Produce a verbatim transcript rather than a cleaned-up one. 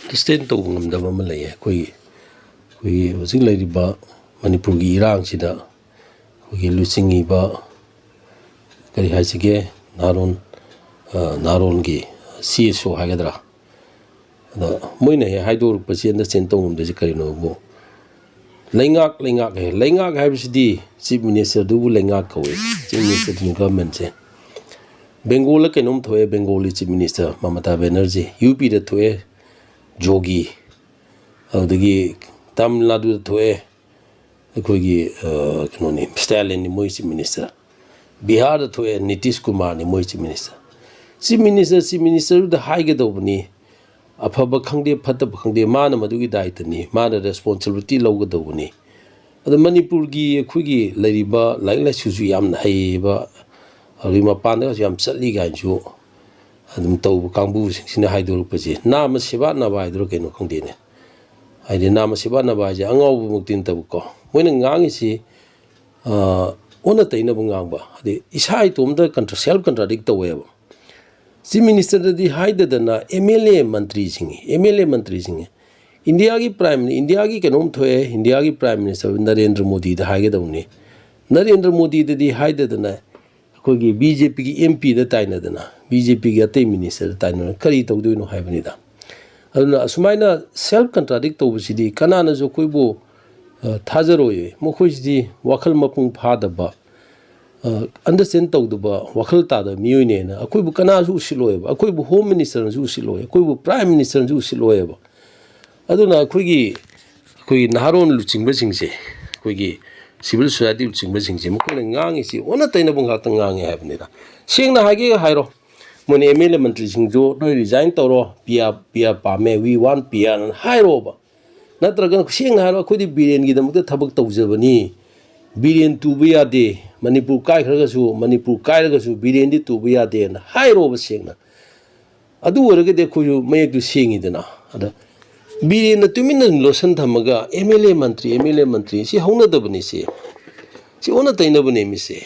Sustain ꯇꯧꯕ ꯉꯝꯗꯕ ꯑꯃ ꯂꯩꯌꯦ꯫ ꯑꯩꯈꯣꯏꯒꯤ ꯑꯩꯈꯣꯏꯒꯤ ꯍꯧꯖꯤꯛ ꯂꯩꯔꯤꯕ ꯃꯅꯤꯄꯨꯔꯒꯤ ꯏꯔꯥꯡꯁꯤꯗ ꯑꯩꯈꯣꯏꯒꯤ ꯂꯨꯆꯤꯡꯉꯤꯕ, ꯀꯔꯤ ꯍꯥꯏꯁꯤꯒꯦ, ꯅꯍꯥꯔꯣꯟ, ꯑ, ꯅꯍꯥꯔꯣꯟꯒꯤ ꯁꯤ ꯑꯦꯁ ꯑꯣ ꯍꯥꯏꯒꯗ꯭ꯔꯥ, ꯑꯗ ꯃꯣꯏꯅ ꯍꯦꯛ ꯍꯥꯏꯗꯣꯔꯛꯄꯁꯤ ꯑꯟꯗꯔꯁꯇꯦꯟ ꯇꯧ ꯉꯝꯗꯣꯏꯁꯤ ꯀꯔꯤꯅꯣꯕꯨ, ꯂꯩꯉꯥꯛ, ꯂꯩꯉꯥꯛ ꯍꯥꯏ, ꯂꯩꯉꯥꯛ ꯍꯥꯏꯕꯁꯤꯗꯤ ꯆꯤꯐ ꯃꯤꯅꯤꯁꯇꯔꯗꯨꯕꯨ ꯂꯩꯉꯥꯛ ꯀꯧꯏ꯫ ꯆꯤꯐ ꯃꯤꯅꯤꯁꯇꯔꯗꯨꯅꯤ ꯒꯚꯔꯟꯃꯦꯟꯁꯦ꯫ ꯕꯦꯡꯒꯣꯜꯗ ꯀꯩꯅꯣꯝ ꯊꯣꯛꯑꯦ, ꯕꯦꯡꯒꯣꯜꯒꯤ ꯆꯤꯐ ꯃꯤꯅꯤꯁꯇꯔ ꯃꯃꯇꯥ ꯕꯦꯅꯔꯖꯤ꯫ ꯌꯨ ꯄꯤꯗ ꯊꯣꯛꯑꯦ, ꯖꯣꯒꯤ꯫ ꯑꯗꯨꯗꯒꯤ ꯇꯥꯃꯤꯜ ꯅꯥꯗꯨꯗ ꯊꯣꯛꯑꯦ, ꯑꯩꯈꯣꯏꯒꯤ, ꯑ, ꯀꯩꯅꯣꯅꯤ, ꯁ꯭ꯇꯥꯂꯤꯟꯅꯤ ꯃꯣꯏ ꯆꯤꯐ ꯃꯤꯅꯤꯁꯇꯔ꯫ ꯕꯤꯍꯥꯔꯗ ꯊꯣꯛꯑꯦ, ꯅꯤꯇꯤꯁ ꯀꯨꯃꯥꯔꯅꯤ ꯃꯣꯏ chief minister. Chief minister, chief ꯃꯤꯅꯤꯁꯇꯔꯗꯨꯗ ꯍꯥꯏꯒꯗꯧꯕꯅꯤ, ꯑꯐꯕ ꯈꯪꯗꯦ, ꯐꯠꯇꯕ ꯈꯪꯗꯦ, ꯃꯥꯅ ꯃꯗꯨꯒꯤ ꯗꯥꯏꯇꯅꯤ, ꯃꯥꯅ ꯔꯦꯁꯄꯣꯟꯁꯤꯕꯤꯂꯤꯇꯤ ꯂꯧꯒꯗꯧꯕꯅꯤ꯫ ꯑꯗꯣ ꯃꯅꯤꯄꯨꯔꯒꯤ ꯑꯩꯈꯣꯏꯒꯤ ꯂꯩꯔꯤꯕ ꯂꯥꯏꯔꯤꯛ ꯂꯥꯏꯁꯨꯁꯨ ꯌꯥꯝꯅ ꯍꯩꯕ, ꯑꯗꯨꯒꯤ ꯃꯄꯥꯟꯗꯒꯁꯨ ꯌꯥꯝ ꯆꯠꯂꯤ ꯀꯥꯏꯅꯁꯨ ꯑꯗꯨꯝ ꯇꯧꯕ ꯀꯥꯡꯕꯨꯁꯤꯡꯁꯤꯅ ꯍꯥꯏꯗꯣꯔꯛꯄꯁꯦ, ꯅꯥꯃ ꯁꯦꯕꯥ ꯅꯥꯕ ꯍꯥꯏꯗꯣꯏꯔꯥ ꯀꯩꯅꯣ ꯈꯪꯗꯦꯅꯦ꯫ ꯍꯥꯏꯗꯤ ꯅꯥꯃ ꯁꯦꯕꯥ ꯅꯥꯕ ꯍꯥꯏꯁꯦ ꯑꯉꯥꯎꯕꯃꯛꯇꯤ ꯅꯠꯇꯕꯀꯣ, ꯃꯣꯏꯅ ꯉꯥꯡꯉꯤꯁꯤ, ꯑ, ꯑꯣꯟꯅ ꯇꯩꯅꯕ ꯉꯥꯡꯕ, ꯍꯥꯏꯗꯤ ꯏꯁꯥ ꯏꯇꯣꯝꯇ ꯀꯟꯇ꯭ꯔ-, ꯁꯦꯜꯐ ꯀꯟꯇ꯭ꯔꯥꯗꯤꯛ ꯇꯧꯋꯦꯕ꯫ ꯆꯤꯐ ꯃꯤꯅꯤꯁꯇꯔꯗꯗꯤ ꯍꯥꯏꯗꯗꯅ ꯑꯦꯝ ꯑꯦꯜ ꯑꯦ ꯃꯟꯇ꯭ꯔꯤꯁꯤꯡꯉꯤ, ꯑꯦꯝ ꯑꯦꯜ ꯑꯦ ꯃꯟꯇ꯭ꯔꯤꯁꯤꯡꯉꯤ꯫ ꯏꯟꯗꯤꯌꯥꯒꯤ ꯄ꯭ꯔꯥꯏꯝ ꯃꯤꯅꯤ-, ꯏꯟꯗꯤꯌꯥꯒꯤ ꯀꯩꯅꯣꯝ ꯊꯣꯛꯑꯦ, ꯏꯟꯗꯤꯌꯥꯒꯤ ꯄ꯭ꯔꯥꯏꯝ ꯃꯤꯅꯤꯁꯇꯔ ꯅꯔꯦꯟꯗ꯭ꯔ ꯃꯣꯗꯤꯗ ꯍꯥꯏꯒꯗꯧꯅꯤ꯫ ꯅꯔꯦꯟꯗ꯭ꯔ ꯃꯣꯗꯤꯗꯗꯤ ꯍꯥꯏꯗꯗꯅ ꯑꯩꯈꯣꯏꯒꯤ ꯕꯤ ꯖꯦ ꯄꯤꯒꯤ ꯑꯦꯝ ꯄꯤꯗ ꯇꯥꯏꯅꯗꯅ, ꯕꯤ ꯖꯦ ꯄꯤꯒꯤ ꯑꯇꯩ ꯃꯤꯅꯤꯁꯇꯔꯗ ꯇꯥꯏꯅꯗꯅ ꯀꯔꯤ ꯇꯧꯗꯣꯏꯅꯣ ꯍꯥꯏꯕꯅꯤꯗ꯫ ꯑꯗꯨꯅ ꯑꯁꯨꯃꯥꯏꯅ ꯁꯦꯜꯐ ꯀꯟꯇ꯭ꯔꯥꯗꯤꯛ ꯇꯧꯕꯁꯤꯗꯤ ꯀꯅꯥꯅꯁꯨ ꯑꯩꯈꯣꯏꯕꯨ, ꯑ, ꯊꯥꯖꯔꯣꯏꯌꯦ꯫ ꯃꯈꯣꯏꯁꯤꯗꯤ ꯋꯥꯈꯜ ꯃꯄꯨꯡ ꯐꯥꯗꯕ, ꯑ, ꯑꯟꯗꯔꯁꯇꯦꯟ ꯇꯧꯗꯕ, ꯋꯥꯈꯜ ꯇꯥꯗꯕ ꯃꯤꯑꯣꯏꯅꯦꯅ ꯑꯩꯈꯣꯏꯕꯨ ꯀꯅꯥꯁꯨ ꯎꯁꯤꯠꯂꯣꯏꯕ, ꯑꯩꯈꯣꯏꯕꯨ ꯍꯣꯝ ꯃꯤꯅꯤꯁꯇꯔꯅꯁꯨ ꯎꯁꯤꯠꯂꯣꯏ, ꯑꯩꯈꯣꯏꯕꯨ ꯄ꯭ꯔꯥꯏꯝ ꯃꯤꯅꯤꯁꯇꯔꯅꯁꯨ ꯎꯁꯤꯠꯂꯣꯏꯕ꯫ ꯑꯗꯨꯅ ꯑꯩꯈꯣꯏꯒꯤ, ꯑꯩꯈꯣꯏꯒꯤ ꯅꯍꯥꯔꯣꯟ ꯂꯨꯆꯤꯡꯕꯁꯤꯡꯁꯦ, ꯑꯩꯈꯣꯏꯒꯤ ꯁꯤꯚꯤꯜ ꯁꯣꯁꯥꯏꯇꯤ ꯂꯨꯆꯤꯡꯕꯁꯤꯡꯁꯦ, ꯃꯈꯣꯏꯅ ꯉꯥꯡꯉꯤꯁꯤ ꯑꯣꯟꯅ ꯇꯩꯅꯕ ꯉꯥꯛꯇ ꯉꯥꯡꯉꯤ ꯍꯥꯏꯕꯅꯤꯗ꯫ ꯁꯦꯡꯅ ꯍꯥꯏꯒꯦ ꯍꯥꯏꯔꯣ, ꯃꯣꯏꯅ ꯑꯦꯝ ꯑꯦꯜ ꯑꯦ ꯃꯟꯇ꯭ꯔꯤꯁꯤꯡꯗꯨ ꯅꯣꯏ ꯔꯤꯖꯥꯏꯟ ꯇꯧꯔꯣ, ꯄꯤ ꯑꯥꯔ, ꯄꯤ ꯑꯥꯔ ꯄꯥꯝꯃꯦ, ꯋꯤ ꯋꯥꯟ ꯄꯤ ꯑꯥꯔ ꯑꯅ ꯍꯥꯏꯔꯣꯕ꯫ ꯅꯠꯇ꯭ꯔꯒꯅ ꯁꯦꯡꯅ ꯍꯥꯏꯔꯣ, ꯑꯩꯈꯣꯏꯗꯤ ꯕꯤꯔꯦꯟꯒꯤꯗꯃꯛꯇ ꯊꯕꯛ ꯇꯧꯖꯕꯅꯤ, ꯕꯤꯔꯦꯟ ꯇꯨꯕ ꯌꯥꯗꯦ, ꯃꯅꯤꯄꯨꯔ ꯀꯥꯏꯈ꯭ꯔꯒꯁꯨ, ꯃꯅꯤꯄꯨꯔ ꯀꯥꯏꯔꯒꯁꯨ ꯕꯤꯔꯦꯟꯗꯤ ꯇꯨꯕ ꯌꯥꯗꯦꯅ ꯍꯥꯏꯔꯣꯕ ꯁꯦꯡꯅ꯫ ꯑꯗꯨ ꯑꯣꯏꯔꯒꯗꯤ ꯑꯩꯈꯣꯏꯁꯨ ꯃꯌꯦꯛꯇꯨ ꯁꯦꯡꯉꯤꯗꯅ꯫ ꯑꯗ ꯕꯤꯔꯦꯟꯅ ꯇꯨꯃꯤꯟꯅ ꯂꯣꯠꯁꯟ ꯊꯝꯃꯒ ꯑꯦꯝ ꯑꯦꯜ ꯑꯦ ꯃꯟꯇ꯭ꯔꯤ, ꯑꯦꯝ ꯑꯦꯜ ꯑꯦ ꯃꯟꯇ꯭ꯔꯤ, ꯁꯤ ꯍꯧꯅꯗꯕꯅꯤ ꯁꯤ꯫ ꯁꯤ ꯑꯣꯟꯅ ꯇꯩꯅꯕꯅꯦ ꯃꯤꯁꯦ꯫